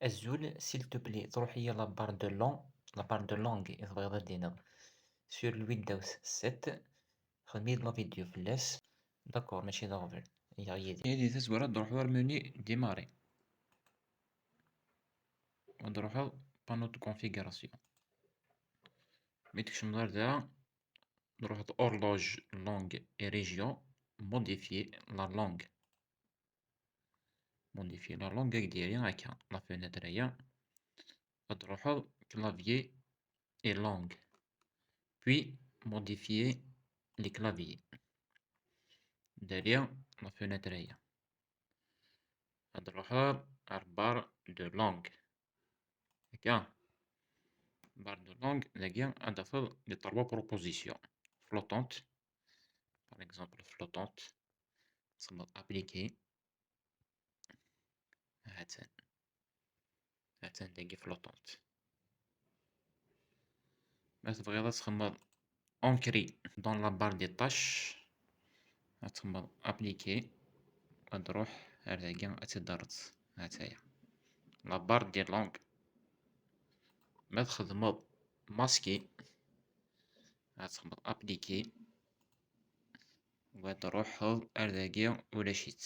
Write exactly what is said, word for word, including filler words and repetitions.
Azul, s'il te plaît, truḥ-iyi la barre de langue, la barre de langue i tebɣiḍ ad d-tiniḍ sur le Windows sept, xdem-iyi-d la vidéo fell-as. D'accord, mačči d aɣbel, yyaɣ yid-i. Di tazwara ad d-truḥeḍ ar menu démarrer. Ad d-truḥeḍ panneau de configuration. Mi tkecmeḍ ar da, ad d-truḥeḍ horloge, langue et région, modifier la langue. Modifier la langue, ad k-d-yerr akka, la fenêtre-aya. Ad d-truḥeḍ clavier et langue. Puis modifier les claviers. Derrière la fenêtre-aya. Ad d-truḥeḍ ar barre de langue. Akka. Barre de langue, dagi ad d-tafeḍ les trois propositions. Flottante. Par exemple, flottante. Tsemmeḍ appliquer. Ha-tt-an. Ha-tt-an dagi flottante. Ma tebɣiḍ ad txedmeḍ ancrer dans la barre des tâches, ad txedmeḍ appliquer, ad d-truḥ ar dagi ad tt-id-terreḍ. Ha-tt-aya. La barre des langues. Ma txedmeḍ masquer, ad txedmeḍ appliquer, u ad d-truḥeḍ ar dagi ulac-itt.